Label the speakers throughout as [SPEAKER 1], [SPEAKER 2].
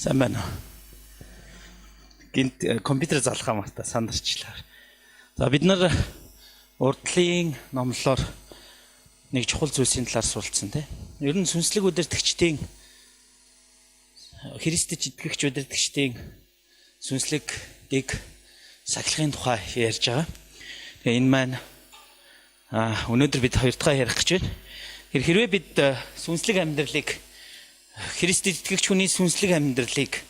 [SPEAKER 1] Сайн байна уу? Гинт компьютер залхаа мартаа сандарчлаа. За, бид нар урдлын номлолоор нэг чухал зүйлсийн талаар суралцсан, тийм. Ер нь сүнслэг удирдагчдын, Христэд итгэгч удирдагчдын сүнслэг дэг сахилгын тухай ярьж байгаа. Тэгээ энэ маань өнөөдөр бид хоёр дахь ярих гэж байна. Хэрвээ бид сүнслэг амьдралыг, Христэд итгэгч хүний сүнслэг амьдралыг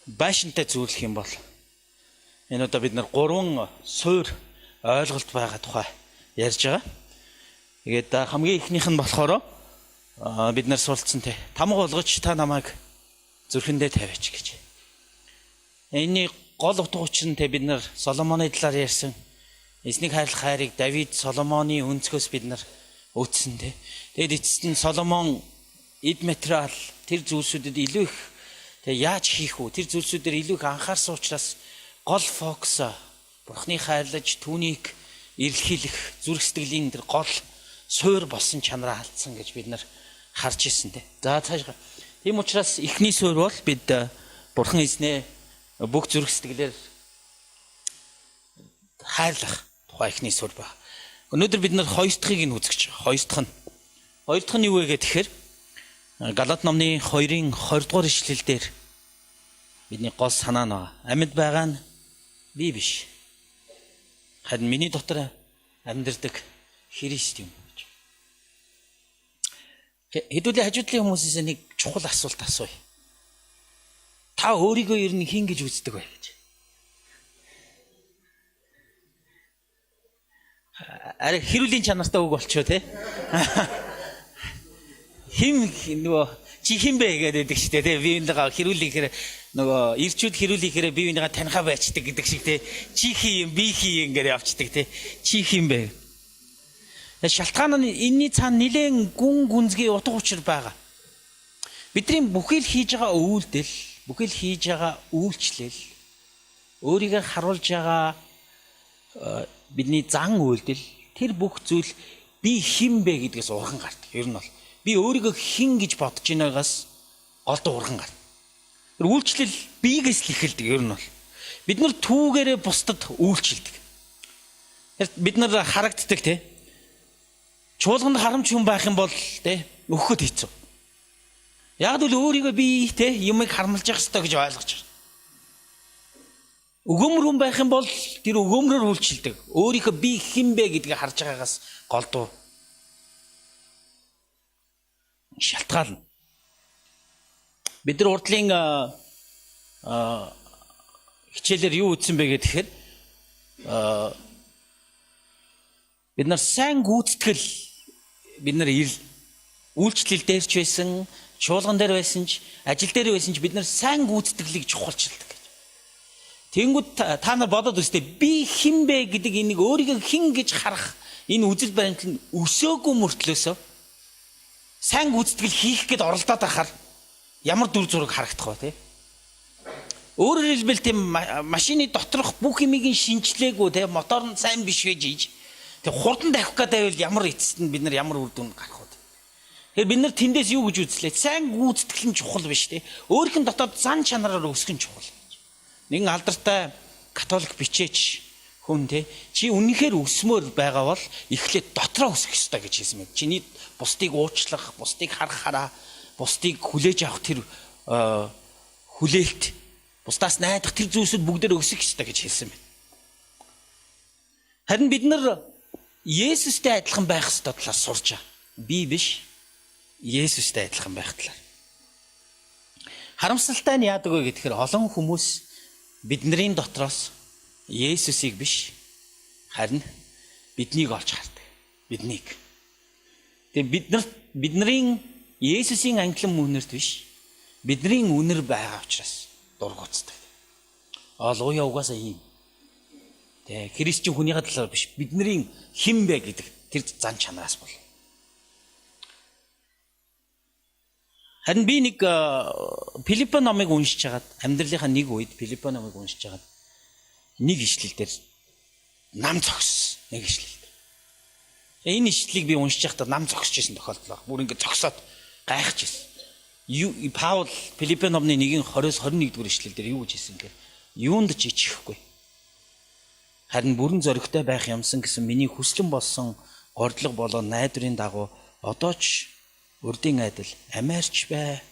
[SPEAKER 1] байшинтай зүйрлэх юм бол энэ удаа бид нар гурван суур ойлголт байгаа тухай ярьж байгаа. Тэгээд хамгийн эхнийх нь болохоор бид нар суралцсан, те. Тамга болгож та намайг зүрхэндээ тавиач гэж. Энэний гол утга учир нь, те, бид нар Соломоны талаар ярьсан. Эзнийг хайрлах хайрыг Давид Соломоны өнцгөөс бид нар үзсэн, те. Тэгээд эцэст нь Соломон эд материал, тэр зүйлсүүдэд илүү их тэгээ яаж хийх үү? Тэр зүйлсүүдээр илүү их анхаарсан учраас гол фокус, Бурхныг хайрлаж түүнийг эрэлхийлэх зүрх сэтгэлийн тэр гол суур болсон чанараа алдсан гэж бид нар харж ирсэн, те. За, цаашгаа. Тийм учраас эхний суурь бол бид Бурхан эзнээ бүх зүрх сэтгэлээр хайрлах тухай эхний суурь ба. Өнөөдөр бид нар хоёр дахьыг нь үзэж байгаа. Хоёр дахь нь. Хоёр дахь нь юу вэ гэхээр Галат номны 2-ын 20 дугаар ишлэл дээр бидний гол санаа нь байгаа. Амьд байгаа нь би биш. Харин миний дотор амьдардаг Христ юм гэж. Хэдүүлээ хажуудлын хүмүүсээс нэг чухал асуулт асууя. Та өөрийгөө ер нь хэн гэж үздэг вэ гэж. Арай хэрүүлийн чанартай үг болчихоо, те. Хим нөгөө чи хэн бэ гэдэг байдаг шүү дээ, те. Би энэгээ хэрүүлийнхээр нөгөө ирчүүд хэрүүлийнхээрээ бие биенийгээ танихаа байчдаг гэдэг шиг, те. Чи хин юм, би хин юм гэдэг явцдаг, те. Чи хэн бэ? Шалтгаан нь энэний цаана нилээн гүн гүнзгий утга учир байгаа. Бидний бүхий л хийж байгаа үйлдэл, бүхий л хийж байгаа үйлчлэл, өөрийгөө харуулж байгаа бидний зан үйлдэл, тэр бүх зүйл би хэн бэ гэдгээс урган гардаг. Ер нь бол би өөрийгөө хэн гэж бодож байгаагаас голдуу урган гарна. Тэр үйлчлэл биегээс л эхэлдэг ер нь бол. Бид нар түүгээрээ бусдад үйлчилдэг. Бид нар харагддаг, те. Чуулганд харамч хүн байх юм бол, те, өгөхөд хэцүү. Яг л өөрийгөө би, те, юмыг харамлж явах ёстой гэж ойлгож байна. Өгөөмөр хүн байх юм бол тэр өгөөмрөөр үйлчилдэг. Өөрийнхөө би хэн бэ гэдгийг харж байгаагаас голдуу шалтгаална. Бид нар урдлын хичээлээр юу үзсэн бэ гэхээр бид нар сайн гүйцэтгэл, бид нар үйлчлэл дээр ч байсан, чуулган дээр байсан ч, ажил дээр байсан ч бид нар сайн гүйцэтгэлийг чухалчилдаг гэж. Тэнгүүд та нар бодоод үзтээ, би хэн бэ гэдэг энийг өөрийгөө хэн гэж харах энэ үзэл баримтлал нь өсөөгүй мөртлөөсөө сайн гүйцэтгэл хийх гээд оролдоод байхаар ямар дүр зураг харагдах вэ, те? Өөрөөр хэлбэл, тийм машины доторх бүх юмыг нь шинчлээгүй, те, мотор нь сайн биш байж иж тэг хурдан давхих гээд байвал ямар эцэст нь бид нар ямар үр дүнд гарах вэ? Тэгэхээр бид нар тэндээс юу гэж үзлээ? Сайн гүйцэтгэл нь чухал биш, те. Өөрийнх нь дотоод зан чанараар өсөх нь чухал гэж. Нэгэн алдартай католик бичээч хүн, те, чи үнэнхээр өсмөр байгаа бол эхлээд дотроо өсөх ёстой гэж хэлсэн мэт. Чиний бусдыг уучлах, бусдыг харах хараа, бусдыг хүлээж авах тэр хүлээлт, бусдаас найдах тэр зүйлсүүд бүгдээр өсөх ёстой гэж хэлсэн мэт. Харин бид нар Есүстэй адилхан байх ёстой талаар сурж байгаа. Би биш, Есүстэй адилхан байх талаар. Харамсалтай нь яадаг вэ гэхээр олон хүмүүс бидний дотроос Есүсийг биш, харин биднийг олж хардаг. Биднийг. Тэгээ бид нар бидний Есүсийн ангилан мөнөрт биш, бидний үнэр байгаа учраас дургуутдаг. Олгоё угаасаа ийм. Тэ, Христчин хүнийхээ талаар биш, бидний хэн бэ гэдэг тэр зан чанараас бол. Харин би нэг Филиппо номыг уншиж хагаад, амьдралынхаа нэг үед Филиппо номыг уншиж хагаад нэг ишлэл дээр нам зогссон. Нэг ишлэл дээр. Энэ ишлэлийг би уншиж байхдаа нам зогсож байсан тохиолдол баг. Бүр ингэ зогсоод гайхаж байсан. Паул Филиппе номны 1:20-с 21 дугаар ишлэл дээр юу гэж хэлсэн гэхээр юунд ч ичихгүй. Харин бүрэн зоригтой байх юмсан гэсэн миний хүслэн болсон гордлого болон найдварын дагуу одоо ч урдын айдал амиарч бай,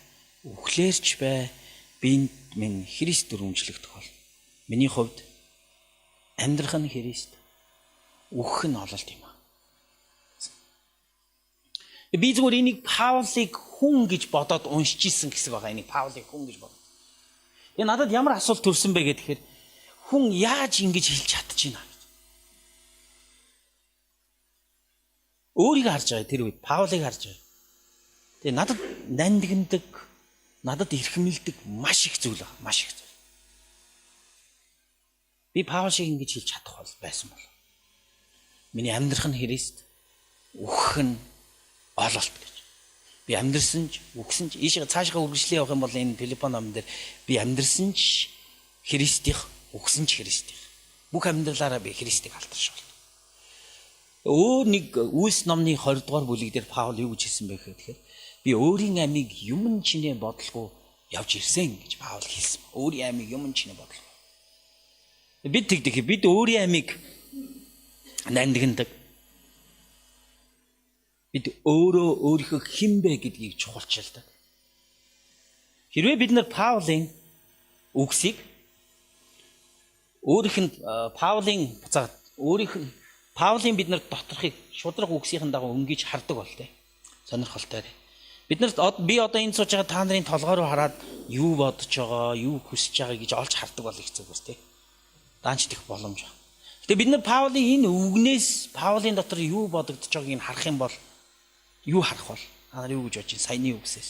[SPEAKER 1] үхлээрч бай, биед минь Христ дүрмжлэгдэх бол. Миний хувьд амьдрах нь Христ, үхэх нь ололт юм. Би зүгээр энийг Паулыг хүн гэж бодоод уншиж исэн хэсэг байгаа. Энийг Паулыг хүн гэж бодоод. Тэгээ надад ямар асуулт төрсөн бэ гэхээр хүн яаж ингэж хэлж чадчихна гэж. Өөрийгөө харж байгаа тэр үед Паулыг харж байгаа. Тэгээ надад нандиндаг, надад эрхэмлдэг маш их зүйл байгаа. Маш их зүйл. Би Паул шиг ингэж хэлж чадах бол байсан бол. Миний амьдрах нь Христ, үхэх нь ололт гэж. Би амьдрсан ч, үхсэн ч, ийшээ цаашгаа үргэлжлээ явах юм бол энэ Филиппо номон дээр би амьдрсан ч Христийнх, үхсэн ч Христийнх. Бүх амьдралаараа би Христийг алдаршуулна. Өөр нэг Үйлс номны 20 дугаар бүлэг дээр Паул юу гэж хэлсэн бэ гэхээр би өөрийн амийг юмн чинээ бодлого явж ирсэн гэж Паул хэлсэн. Өөрийн амийг юмн чинээ бодлого. Бид тэгдэг. Бид өөрийн амийг нандиндаг. Бид өөрөө өөрийнхөө хэн бэ гэдгийг чухалчилдаг. Хэрвээ бид нар Паулын үгсийг өөрийнх нь Паулын буцаад өөрийнх нь Паулын бид нар доторхыг шудраг үгсийнхэн дагуу өнгөж хардаг бол тээ. Сонирхолтой. Бид нарт би одоо энэ сууж байгаа та нарын толгой руу хараад юу бодож байгаа, юу хүсэж байгаа гэж олж хардаг бол их зүг бас тээ. Даанч тех боломж байна. Гэтэ бид нар Паулын энэ үгнээс Паулын дотор юу бодогдож байгааг нь харах юм бол юу харах бол? Та нар юу гэж бодож байна? Саяны үгсээс.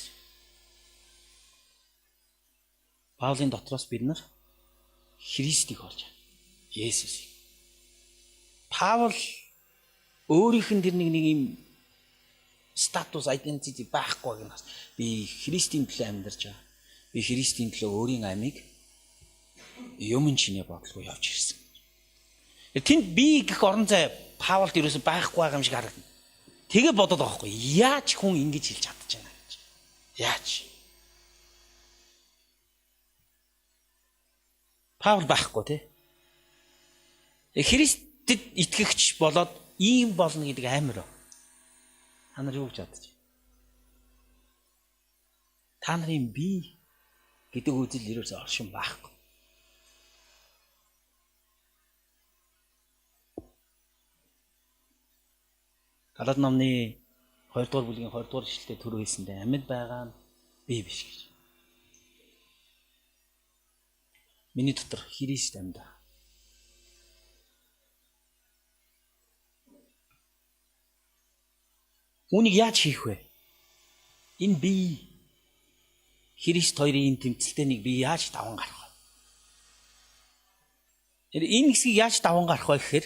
[SPEAKER 1] Паулын дотроос бид нар Христийг олж байна. Есүсийг. Паул өөрийнх нь тэр нэг юм статус identity байхгүй гэнэ. Би Христийн төлөө амьдарч байгаа. Би Христийн төлөө өөрийн амийг юм чинээ бодлого явж ирсэн. Тэнд би гэх орон зай Паулд ерөөсөй байхгүй байгаа юм шиг харагдана. Тэгээ бодоод байгаа байхгүй. Яаж хүн ингэж хэлж чадчих байна гэж. Яаж? Паул байхгүй тий. Христэд итгэгч болоод ийм болно гэдэг амар. Та нар юу гэж бодож байна? Та нарын би гэдэг үзэл ерөөсөө оршин байхгүй. Галат номны 2 дугаар бүлгийн 20 дугаар ишлэлээр түрүү хэлсэндээ амьд байгаа нь би биш гэж. Миний дотор Христ амьд. Үүнийг яаж хийх вэ? Энэ би Христ хоёрын энэ тэмцэлтэйнийг би яаж даван гарах вэ? Энэ хэсгийг яаж даван гарах вэ гэхээр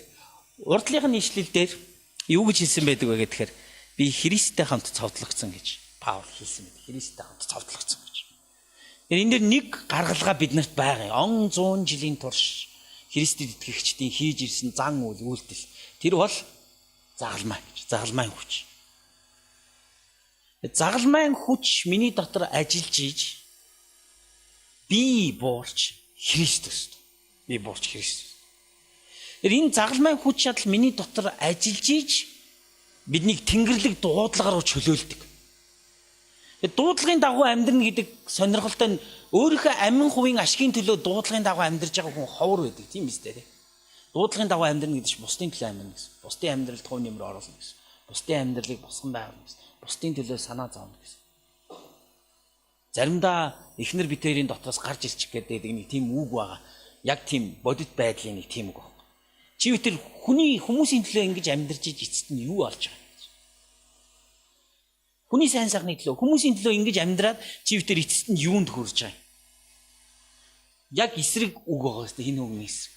[SPEAKER 1] урдлынх нь ишлэл дээр юу гэж хэлсэн байдаг вэ гэхээр би Христтэй хамт цовдлогдсон гэж Паул хэлсэн байдаг. Христтэй хамт цовдлогдсон гэж. Энэ дээр нэг гаргалгаа биднэрт байгаа. Он 100 жилийн турш Христэд итгэгчдийн хийж ирсэн зан үйл үйлдэл. Тэр бол загалмай гэж. Загалмайн хүч. Загалмайн хүч миний дотор ажиллаж иж би буурч Христост. Би буурч Христост. Энэ загалмайн хүч чадал миний дотор ажиллаж иж биднийг тэнгэрлэг дуудлага руу чөлөөлдөг. Дуудлагын дагуу амьдрна гэдэг сонирхолтой нь өөрийнхөө амин хувийн ашигын төлөө дуудлагын дагуу амьдарч байгаа хүн ховор байдаг, тийм биз дээ. Дуудлагын дагуу амьдрна гэдэг чинь бусдын төлөө амьдрна гэсэн. Бусдын амьдралд хувь нэмэр оруулна гэсэн. Бусдын амьдралыг босгон байгуулна гэсэн. Бусдын төлөө санаа зовно гэсэн. Заримдаа эхнэр битэрийн дотроос гарч ирчих гэдэг нэг тийм үг байгаа. Яг тийм бодит байдлын нэг тийм үг байна. Чи битэр хүний хүмүүсийн төлөө ингэж амьдарч иж эцэст нь юу олж байгаа юм гэж. Хүний сайн сайхны төлөө, хүмүүсийн төлөө ингэж амьдраад чи битэр эцэст нь юунд хүрж байгаа юм? Яг эсрэг үг байгаа сте энэ үгний эсрэг.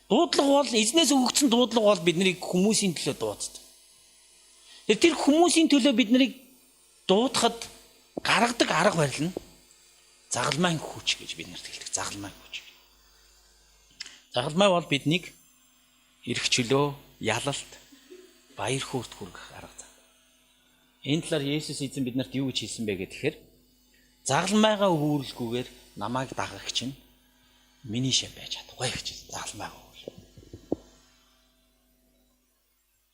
[SPEAKER 1] Дуудлага бол эзнээс өгөгдсөн дуудлага бол биднийг хүмүүсийн төлөө дууддаг. Тэр хүмүүсийн төлөө биднийг дуудахад гаргадаг арга барил нь загалмайн хүч гэж бид нарт хэлдэг. Загалмайн хүч. Загалмай бол биднийг эрх чөлөө, ялалт, баяр хөөрт хүргэх арга зам. Энэ талаар Есүс эзэн биднэрт юу гэж хэлсэн бэ гэхээр Загалмайгаа үүрлгүүгээр намайг дагагч нь миний шав байж чадахгүй гэж хэлсэн. Загалмайгаа үүрл.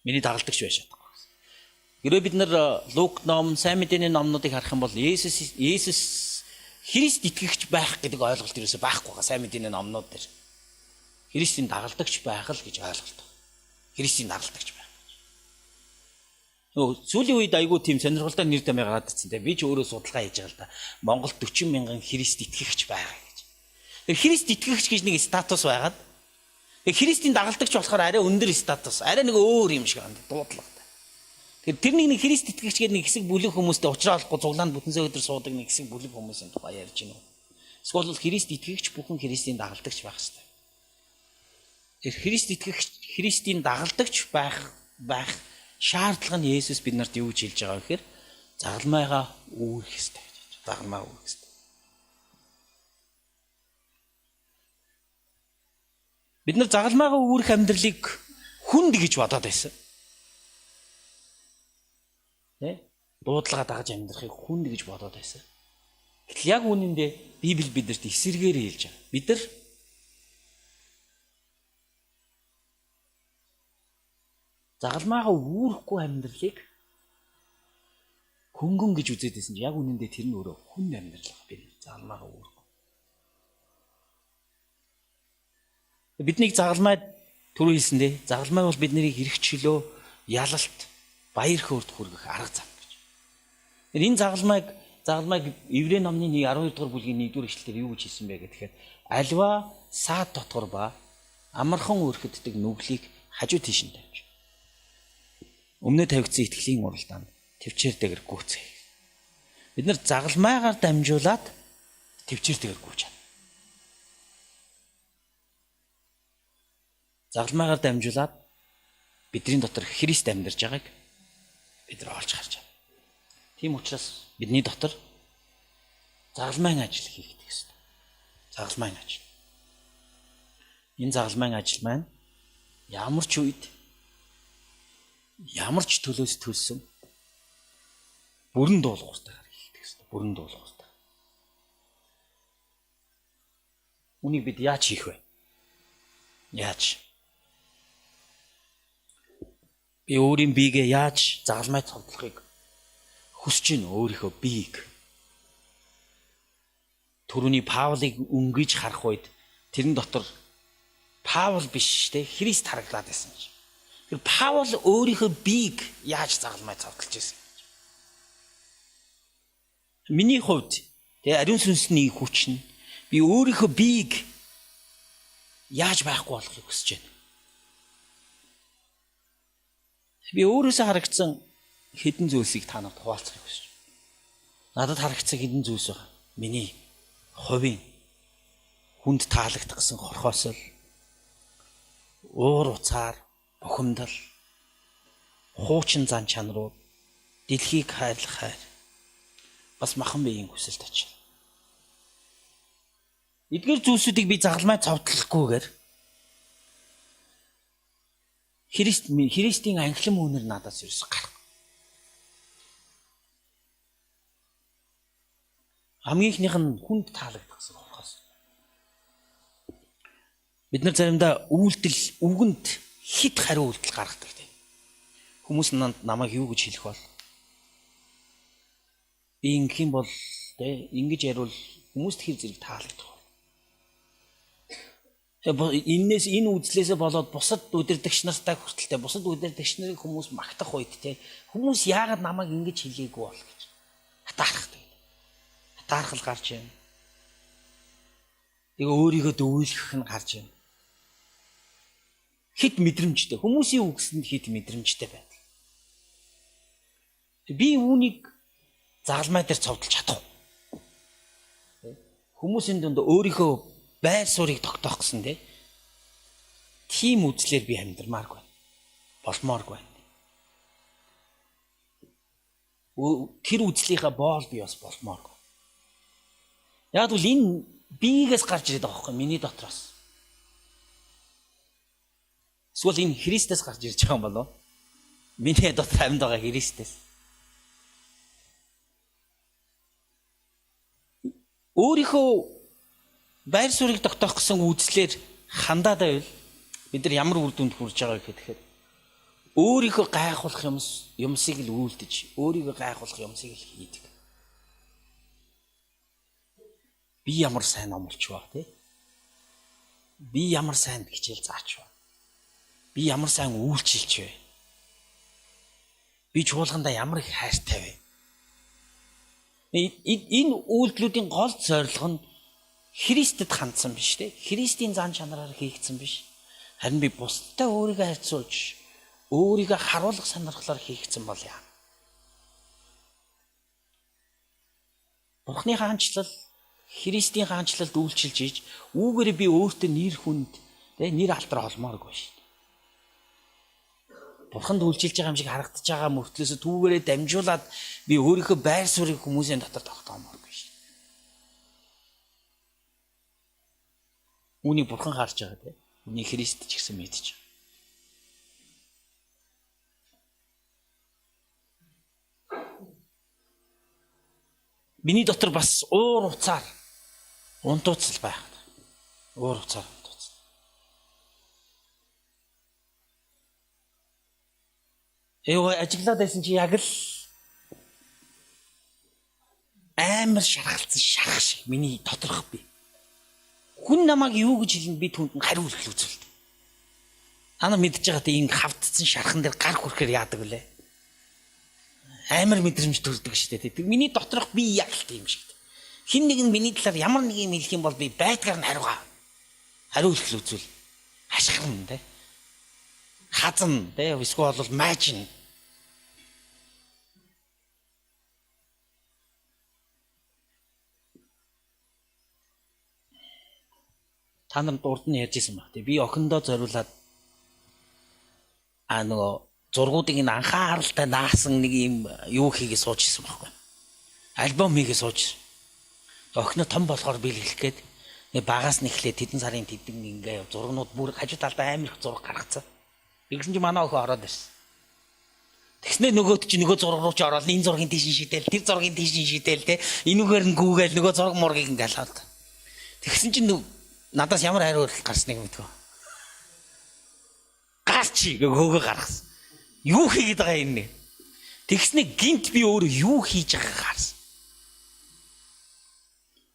[SPEAKER 1] Миний дагалдагч байж чадахгүй гэсэн. Хэрвээ бид нар Лук ном, сайн мэдээний номнуудыг харах юм бол Есүс Христ итгэгч байх гэдэг ойлголт ерөөсөй байхгүй байгаа сайн мэдээний номнууд дээр. Христийн дагалдагч байх л гэж ойлголт. Христийн дагалдагч байх. Нөгөө сүүлийн үед айгүй тийм сонирхолтой нэр томьёо гараад ирсэн те. Би ч өөрөө судалгаа хийж байгаа л да. Монголд 40 мянган Христ итгэгч байгаа гэж. Тэр Христ итгэгч гэж нэг статус байгаад тэр Христийн дагалдагч болохоор арай өндөр статус, арай нэг өөр юм шиг байна дуудлагатай. Тэр тэр нэг Христ итгэгч гэдэг нэг хэсэг бүлэг хүмүүстэй уучраа олохгүй цуглаанд бүтэнсээ өдөр суудаг нэг хэсэг бүлэг хүмүүсийн тухай ярьж байна уу? Эсвэл бол Христ итгэгч бүхэн Христийн дагалдагч байх хэрэгтэй. Тэр Христ итгэгч Христийн дагалдагч байх шаардлага нь Есүс бид нарт юу гэж хэлж байгаа вэ гэхээр загалмайгаа үүрэх ёстой гэж хэлж байгаа. Загалмайгаа үүрэх ёстой. Бид нар загалмайгаа үүрэх амьдралыг хүнд гэж бодоод байсан. Тэ? Дуудлага дагаж амьдрахыг хүнд гэж бодоод байсан. Гэтэл яг үнэндээ Библи бидэрт эсэргээр хэлж байгаа. Бид нар загалмайгаа үүрэхгүй амьдралыг хөнгөн гэж үзээд байсан чинь яг үнэндээ тэр нь өөрөө хүн амьдрал байгаа. Би загалмайгаа үүрэхгүй. Биднийг загалмай түрүү хэлсэн дээ. Загалмай бол бидний эрх чөлөө, ялалт, баяр хөөрт хүргэх арга зам гэж. Энэ загалмайг Еврей номны 12 дугаар бүлгийн 1 дугаар ишлэлээр юу гэж хэлсэн бэ гэхээр альва саад дотгор ба амархан өрхөддөг нүглийг хажуу тийш нь тавьж. Өмнө тавигдсан итгэлийн уралдаанд төвчээртэйгэр гүйцэе. Бид нар загалмайгаар дамжуулаад төвчээртэйгэр гүйж чадна. Загалмайгаар дамжуулаад бидний дотор Христ амьдарч байгааг бид нар олж харж байна. Тийм учраас бидний дотор загалмайн ажил хийгдэх ёстой. Загалмайн ажил. Энэ загалмайн ажил маань ямар ч үед ямар ч төлөөс төлсөн бүрэн дуулууртайгаар хийгдэх ёстой. Бүрэн дуулууртай. Үнийг бид яаж хийх вэ? Яаж? Би өөрийн биегээ яаж загалмай цовдлохыг хүсэж байна өөрийнхөө биеийг. Төрөний Паулыг өнгөж харах үед тэрэн дотор Паул биш те Христ харагдлаад байсан чинь. Тэр Паул өөрийнхөө биеийг яаж загалмай цовдлж байсан. Миний хувьд те ариун сүнсний хүч нь би өөрийнхөө биеийг яаж байхгүй болохыг хүсэж байна. Би өөрөөсөө харагдсан хэдэн зүйлсийг та нарт хуваалцахыг хүсэж байна. Надад харагдсан хэдэн зүйлс байгаа. Миний хувийн хүнд таалагдах гэсэн хорхоосол, уур уцаар, бухимдал, хуучин зан чанарууд, дэлхийг хайрлах хайр, бас махан биеийн хүсэлт ачаал. Эдгээр зүйлсүүдийг би загалмай цовдлохгүйгээр Христийн анхлан үнэр надаас ерөөс гарах. Хамгийн ихнийх нь хүнд таалагдах гэсэн хорхоос. Бид нар заримдаа үйлдэл үгэнд хит хариу үйлдэл гаргадаг тийм. Хүмүүс намайг юу гэж хэлэх бол? Би ингэх юм бол тэ ингэж яриул хүмүүст хэр зэрэг таалагдах вэ? Энээс энэ үзлээсээ болоод бусад удирдагч нартай хүртэлтэй бусад удирдагч нарыг хүмүүс магтах үед те хүмүүс яагаад намайг ингэж хэлээгүй бол гэж хатаархдаг. Хатаархал гарч байна. Тэгээ өөрийгөө дөвөөлөх нь гарч байна. Хит мэдрэмжтэй хүмүүсийн үгсэнд хит мэдрэмжтэй байдаг. Би үүнийг загалмай дээр цовдлж чадах уу? Хүмүүсийн дунд өөрийнхөө байр суурийг тогтоох гэсэн тийм үзлээр би амьдрмааргүй байна. Болмооргүй байна. Тэр үзлийнхаа боол би бас болмооргүй. Яг бол энэ биегээс гарч ирээд байгаа байхгүй миний дотроос. Эсвэл энэ Христээс гарч ирж байгаа юм болов уу? Миний дотор амьд байгаа Христээс. Өөрийнхөө байр суурийг тогтоох гэсэн үзлээр хандаад байвал бид нар ямар үр дүнд хүрж байгаа гэхээр өөрийнхөө гайхуулах юмсыг л үйлдэж, өөрийгөө гайхуулах юмсыг л хийдэг. Би ямар сайн номлоч ба, тий? Би ямар сайн хичээл заач ба. Би ямар сайн үйлчилч вэ? Би чуулгандаа ямар их хайртай вэ? Энэ үйлдэлүүдийн гол зорилго нь Христэд хандсан биш, тий? Христийн зан чанараар хийгдсэн биш. Харин би бусдтай өөрийгөө харьцуулж, өөрийгөө харуулах сонирхлоор хийгдсэн бол яа. Бурхны хаанчлал, Христийн хаанчлалд үйлчилж иж үүгээр би өөртөө нэр хүнд, тэ, нэр алдар олмооргүй шин. Бурханд үйлчилж байгаа юм шиг харагдаж байгаа мөртлөөс түүгээрээ дамжуулаад би өөрийнхөө байр суурийг хүмүүсийн дотор тогтоомооргүй шин. Үүнийг Бурхан харж байгаа, тэ. Үүнийг Христ ч гэсэн мэдж байгаа. Миний дотор бас уур уцаар унтууцал байх. Уур уцаар унтууцал. Эйгөө ажиглаад байсан чи яг л амар шархалцсан шарх шиг миний доторх би. Хүн намайг юу гэж хэлнэ, би түнд хариу үйлдэл үзүүлдэг. Та нар мэдж байгаа тийм хавтцсан шархан дээр гар хүрэхээр яадаг вүлээ? Амар мэдрэмж төрдөг шүү дээ. Тэр миний доторх би яг л тийм шиг. Хин нэг нь миний талаар ямар нэг юм хэлэх юм бол би байдгаар нь хариугаа. Хариу үйлдэл үзүүл. Хашгирна, тэ. Хазан, тэ, эсвэл бол маажин. Та нар урд нь ярьж исэн баг. Би охиндоо зориулаад нөгөө зургуудыг энэ анхааралтай наасан нэг юм юу хийгээ сууж исэн байхгүй. Альбом хийгээ сууж. Охиноо том болохоор бэлгэлэх гээд нэг багаас нь эхлээд тэдэн сарын тэдэн ингээ зургнууд бүр хажуу талдаа амар их зураг гаргацсан. Тэгсэн чинь манай охин ороод ирсэн. Тэгснээ нөгөөд чи нөгөө зураг руу чи ороод энэ зургийн тийш шидэл, тэр зургийн тийш шидэл, те. Энүүгээр нь гүүгээл нөгөө зураг мургийг ингээл хаад. Тэгсэн чинь надаас ямар хариу үйлдэл гарсныг мэдгүй. Гарч хөөгөө гаргасан. Юу хийгээд байгаа юм нэ? Тэгснэ гинт би өөрөө юу хийж байгааг харсан.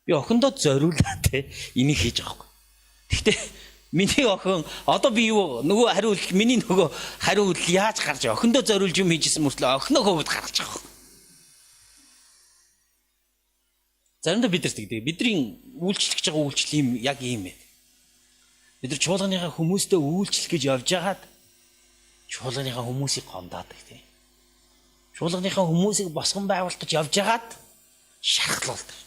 [SPEAKER 1] Би охиндоо зориулаа, те, энийг хийж байгаа байхгүй. Гэхдээ миний охин одоо би юу нөгөө хариу үйлдэл, миний нөгөө хариу үйлдэл яаж гарч байгаа? Охиндоо зориулж юм хийжсэн мөртлөө охиноо хөөгд гаргаж байгаа байхгүй. Заримдаа бид нар тэгдэг. Бидний үйлчлэх гэж байгаа үйлчлэл юм яг ийм ээ. Бид нар чуулганыхаа хүмүүстэй үйлчлэх гэж явж байгаад чуулганыхаа хүмүүсийг гомдаадаг, тийм. Чуулганыхаа хүмүүсийг босгон байгуулах гэж явж байгаад шархлуулдаг.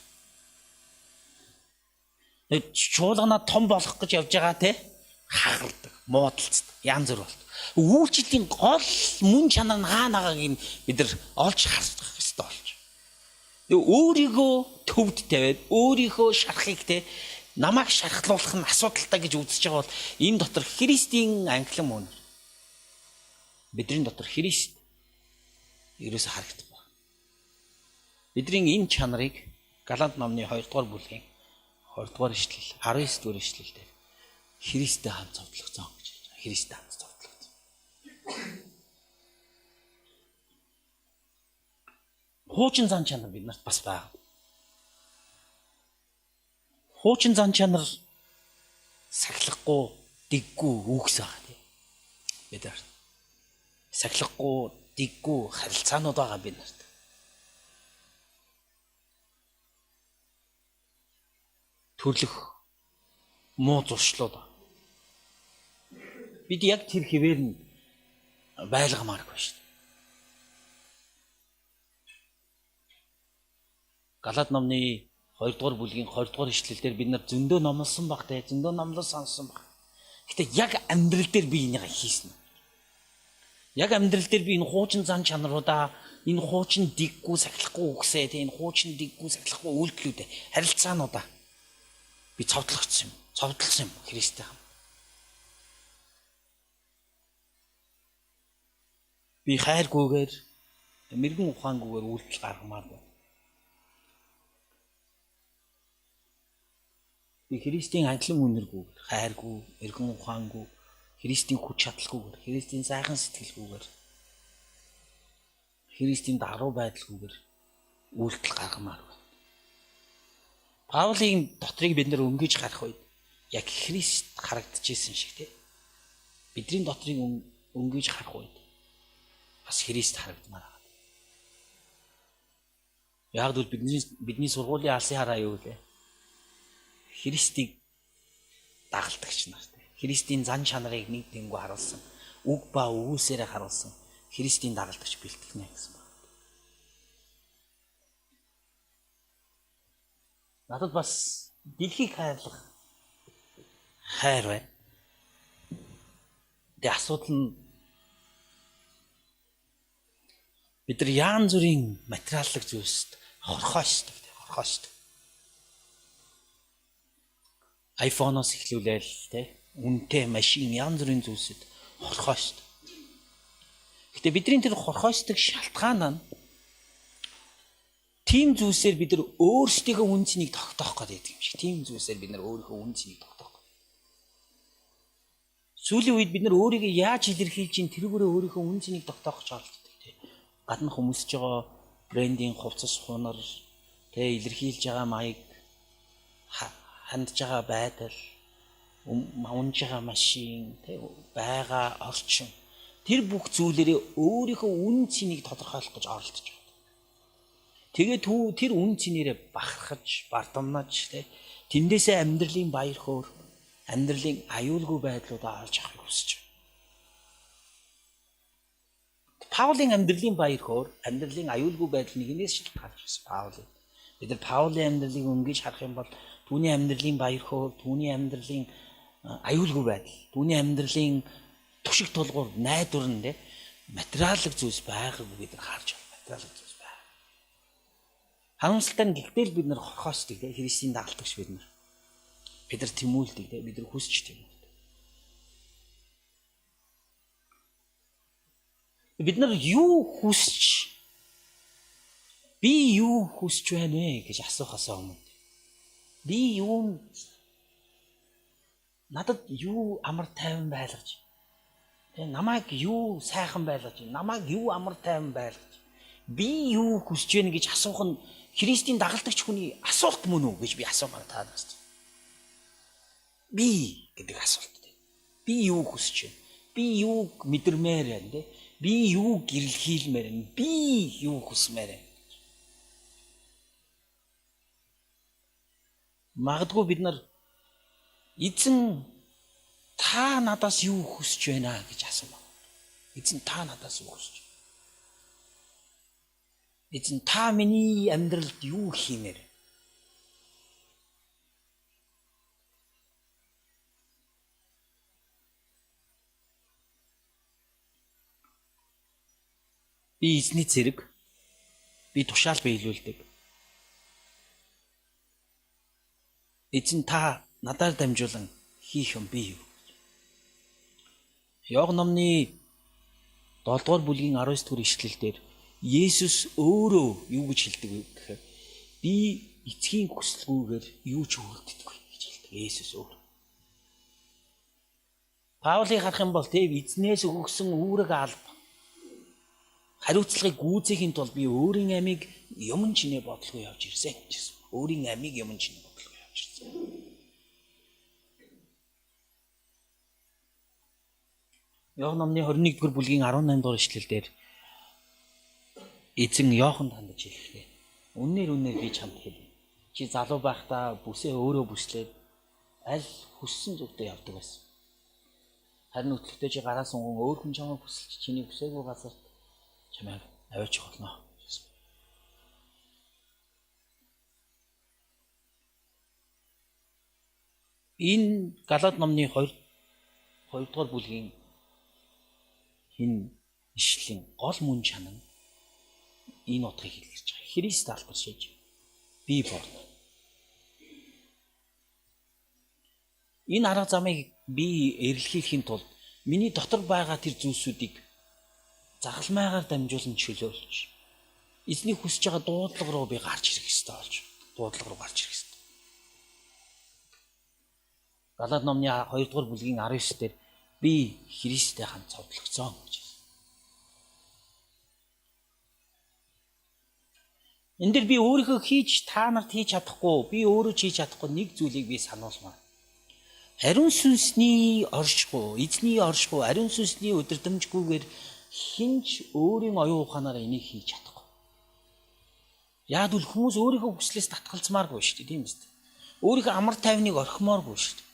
[SPEAKER 1] Чуулганаа том болгох гэж явж байгаа, те, хагардаг, муудалцдаг, янз бүр болдог. Үйлчлэлийн гол мөн чанар нь хаа нагааг нь бид нар олж харах ёстой болж. Өөрийгөө төвд тавиад өөрийнхөө шархыг, те, намайг шархлуулах нь асуудалтай гэж үзэж байгаа бол энэ дотор Христийн анхлан мөн. Бидний дотор Христ ерөөсө харагдахгүй. Бидний энэ чанарыг Галаат номны 2 дугаар бүлгийн 20 дугаар ишлэл, 19 дугаар ишлэл дээр Христтэй хамт цовдлогдсон гэж хэлж байгаа. Христтэй хамт цовдлогдсон. Хуучин зан чанар бид нарт бас байгаа. Хуучин зан чанар сахилахгүй, дэггүй үгс байгаа, тийм. Бид нарт сахилахгүй, дэггүй харилцаанууд байгаа бид нарт. Төрлөх муу зуршлууд. Бид яг тэр хэвээр нь байлгамааргүй шүү дээ. Галаат номны 2 дугаар бүлгийн 20 дугаар ишлэл дээр бид нар зөндөө номлосон баг, те, зөндөө номлол сонссон баг. Гэтэ яг амьдрал дээр би энийг хийсэн. Яг амьдрал дээр би энэ хуучин зан чанаруудаа, энэ хуучин дэггүй сахилахгүй үгсээ, те, энэ хуучин дэггүй сахилахгүй үйлдэлүүдээ, харилцаануудаа би цовдлогдсон юм. Цовдлсон юм Христтэй хамт. Би хайргүйгээр, мэрэгэн ухаангүйгээр үйлдэл гаргамааргүй. Би Христийн анхлан үнэргүйгээр, хайргүй, эргэн ухаангүй, Христийн хүч чадалгүйгээр, Христийн сайхан сэтгэлгүйгээр, Христийн даруй байдалгүйгээр үйлдэл гаргамаар байна. Паулийн дотрыг бид нэр өнгөж гарах үед яг Христ харагдчихсэн шиг тий. Бидний дотрыг өнгөж харах үед бас Христ харагдмаар байна. Яг л бидний сургуулийн алсын хараа юу вэ? Христийг дагалдагч нар тий. Христийн зан чанарыг нэг тэнгүү харуулсан, үг ба өгүүлсээрээ харуулсан Христийн дагалдагч бэлтгэнэ гэсэн байна. Надад бас дэлхийг хайрлах хайр байна. Тэгээ асуудал нь бид нар яан зүрийн материаллык зүйлсд хорхоочдаг, хорхоочдаг. iPhone-оос эхлүүлээл тэ үнэтэй машин ян зүрийн зүйлсэд хорхоочдаг. Гэтэ бидний тэр хорхоочдаг шалтгаан нь тийм зүйлсээр бид нар өөрсдийнхөө үн цэнийг тогтоох гэдэг юм шиг. Тийм зүйлсээр бид нар өөрийнхөө үн цэнийг тогтоох. Сүүлийн үед бид нар өөрийгөө яаж илэрхийлж чинь тэрүүгээрээ өөрийнхөө үн цэнийг тогтоох гэж оролддог тий. Гаднах хүмүүсж байгаа брендинг хувцас хунар тэ илэрхийлж байгаа маяг, хандж байгаа байдал, унж байгаа машин тэ байгаа орчин тэр бүх зүйлээрээ өөрийнхөө үн цэнийг тодорхойлох гэж оролдож байгаа. Тэгээд тэр үн цэнээрээ бахархаж, бардамнаж тэ тэндээсээ амьдралын баяр хөөр, амьдралын аюулгүй байдлуудаа олж авахыг хүсэж байна. Паулийн амьдралын баяр хөөр, амьдралын аюулгүй байдал нэгнээс шалтгаалж байсан Паулийн. Бид нар Паулийн амьдралыг өнгөж харах юм бол түүний амьдралын баяр хөөр, түүний амьдралын аюулгүй байдал, түүний амьдралын түшиг тулгуур, найдвар нь тэ материаллык зүйлс байгаагүй бид нар харж байна. Материаллык зүйлс байгаа. Харамсалтай нь гэхдээ л бид нар хорхоочдаг тэ Христийн дагалдагч бид нар. Бид нар тэмүүлдэг тэ бид нар хүсч тэмүүлдэг. Бид нар юу хүсч би юу хүсч байна вэ гэж асуухаас өмнө би юу надад юу амар тайван байлгаж тэ намайг юу сайхан байлгаж намайг юу амар тайван байлгаж би юу хүсэж байна гэж асуух нь Христийн дагалдагч хүний асуулт мөн үү гэж би асуумаар та нараас. Би гэдэг асуулт. Би юу хүсэж байна? Би юуг мэдэрмээр байна те? Би юу гэрэлхийлмээр байна? Би юу хүсмээр байна? Магадгүй бид нар эзэн та надаас юу хүсэж байна гэж асуумаа. Эзэн та надаас юу хүсэж байна? Эзэн та миний амьдралд юу хиймээр? Би эзний зэрэг, би тушаал биелүүлдэг. Эзэн та надаар дамжуулан хийх юм би юу? Иоанн номны 7 дугаар бүлгийн 19 дугаар ишлэл дээр Есүс өөрөө юу гэж хэлдэг вэ гэхээр би эцгийн хүсэлгүйгээр юу ч үйлддэггүй гэж хэлдэг. Есүс өөрөө. Паулыг харах юм бол тийм эзнээс өгсөн үүрэг алба хариуцлагыг гүйцэхийн тулд би өөрийн амийг юмн чинээ бодлого явж ирсэн гэсэн. Өөрийн амийг юмн чинээ бодлого явж ирсэн. Иоанн номны 21-р бүлгийн 18 дугаар ишлэл дээр эзэн Иоаннд хандаж хэлэхдээ үннээр би чамд хэлье. Чи залуу байхдаа бүсээ өөрөө бүслээд аль хүссэн зүгтээ явдаг байсан. Харин өтлөгтөө чи гараа сунган өөр хүн чамайг хүсэлж чиний хүсээгүй газарт чамайг аваачих болно гэсэн. Энэ Галаад номны 2 дугаар бүлгийн энэ ишлэлийн гол мөн чанар энэ утгыг илэрч байгаа. Христ алдаршиж би борно. Энэ арга замыг би эрэлхийлэхийн тулд миний дотор байгаа тэр зүйлсүүдийг загалмайгаар дамжуулан чөлөөлж эзний хүсэж байгаа дуудлага руу би гарч ирэх ёстой болж дуудлага руу гарч ирэх ёстой. Галаат номны 2 дугаар бүлгийн 19 дээр би Христтэй хамт цовдлогдсон гэж хэлсэн. Энэ дэр би өөрийнхөө хийж та нарт хийж чадахгүй, би өөрөө ч хийж чадахгүй нэг зүйлийг би сануулмаар. Ариун сүнсний оршихуй, эзний оршихуй, ариун сүнсний удирдамжгүйгээр хэн ч өөрийн оюун ухаанаараа энийг хийж чадахгүй. Яг л хүмүүс өөрийнхөө хүслээс татгалзмааргүй шүү дээ, тийм үст. Өөрийнхөө амар тайвныг орхимооргүй шүү дээ.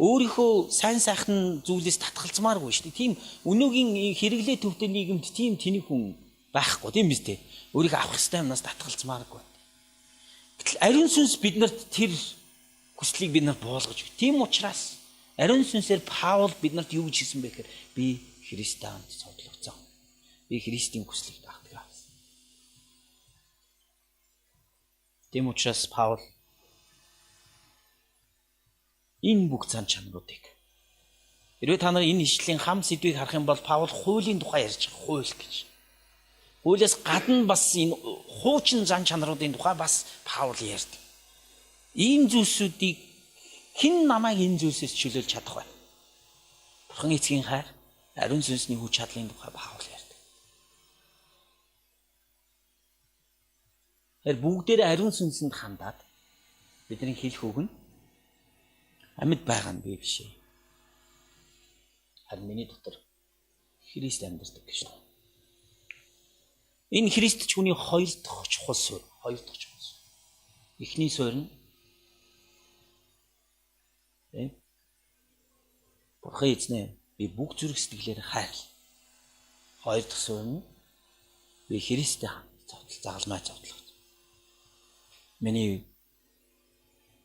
[SPEAKER 1] Өөрийнхөө сайн сайхан зүйлээс татгалзмааргүй шүү дээ. Тийм өнөөгийн хэрэглээ төвтэй нийгэмд тийм тэнэг хүн байхгүй, тийм биз дээ. Өөрийнхөө авах ёстой юмнаас татгалзмааргүй. Гэтэл ариун сүнс биднэрт тэр хүслийг бид нар буулгаж өг. Тийм учраас ариун сүнсээр Паул биднэрт юу гэж хэлсэн бэ гэхээр би Христтэй хамт цовдлогдсон. Би Христийн хүслийг дагдаг. Тийм учраас Паул энэ бүх зан чанаруудыг хэрвээ та нар энэ ишлэлийн хам сэдвийг харах юм бол Паул хуулийн тухай ярьж байгаа, хууль гэж. Хуулиас гадна бас энэ хуучин зан чанаруудын тухай бас Паул ярьдаг. Ийм зүйлсүүдийг хэн намайг энэ зүйлсээс чөлөөлж чадах вэ? Бурхан эцгийн хайр, ариун сүнсний хүч чадлын тухай Паул ярьдаг. Тэгэхээр бүгдээрээ ариун сүнсэнд хандаад бидний хэлэх үг нь амьд байгаа нь би биш ээ. Харин миний дотор Христ амьдардаг гэж байна. Энэ Христ ч хүний хоёр дахь чухал суурь, хоёр дахь чухал суурь. Эхний суурь нь Бурхан эзнээ би бүх зүрх сэтгэлээр хайрлаа. Хоёр дахь суурь нь би Христтэй хамт цовдол, загалмай цовдлох. Миний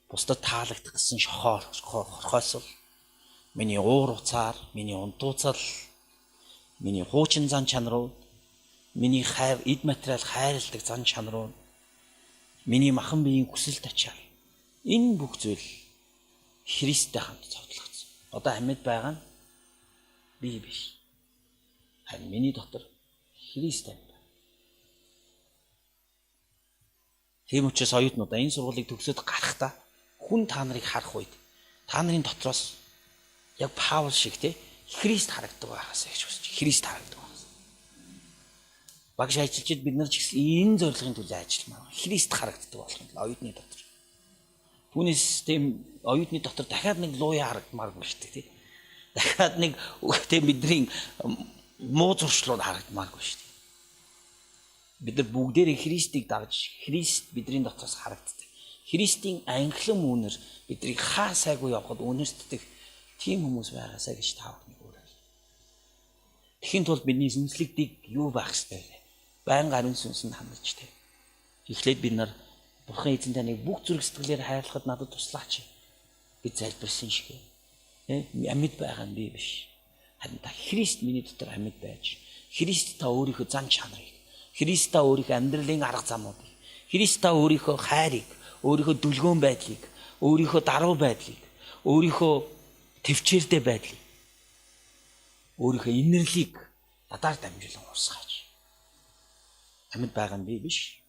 [SPEAKER 1] бусдад таалагдах гэсэн шохоор хорхоосол, миний уур уцаар, миний унтууцал, миний хуучин зан чанарууд, миний хайр, эд материал хайрладаг зан чанарууд, миний махан биеийн хүсэл тачаал, энэ бүх зүйл Христтэй хамт цовдлогдсон. Одоо амьд байгаа нь би биш. Харин миний дотор Христ амьд. Тийм учраас оюутнуудаа энэ сургуулийг төгсөөд гарахдаа хүн та нарыг харах үед та нарын дотроос яг Паул шиг те Христ харагддаг байгаасаа гэж хүсэж. Христ харагддаг байгаасаа. Багш ажилчид бид нар ч гэсэн энэ зорилгын төлөө ажилламаар. Христ харагддаг болохын тулд оюутны дотор. Түүнээс тийм оюутны дотор дахиад нэг луяа харагдмааргүй шүү дээ, тий. Дахиад нэг тийм бидний муу зуршлууд харагдмааргүй шүү дээ. Бид нар бүгдээрээ Христийг дагж, Христ бидний дотроос харагддаг. Христийн анхлан үнэр биднийг хаа сайгүй явхад үнэртдэг тийм хүмүүс байгаасаа гэж та бүхний уриал. Тэгэхийн тулд бидний сүнслэг дэг юу байх ёстой вэ? Байнга ариун сүнсэнд хандаж тэ. Эхлээд бид нар Бурхан эзэн таныг бүх зүрх сэтгэлээр хайрлахад надад туслаач гэж залбирсан шиг. Амьд байгаа нь би биш. Харин та Христ миний дотор амьд байж, Христ та өөрийнхөө зан чанарыг, Христ та өөрийнхөө амьдралын арга замуудыг, Христ та өөрийнхөө хайрыг, өөрийнхөө дүлгөөн байдлыг, өөрийнхөө даруй байдлыг, өөрийнхөө төвчээртэй байдлыг, өөрийнхөө инэрлийг надаар дамжуулан урсгаач. Амьд байгаа нь би биш.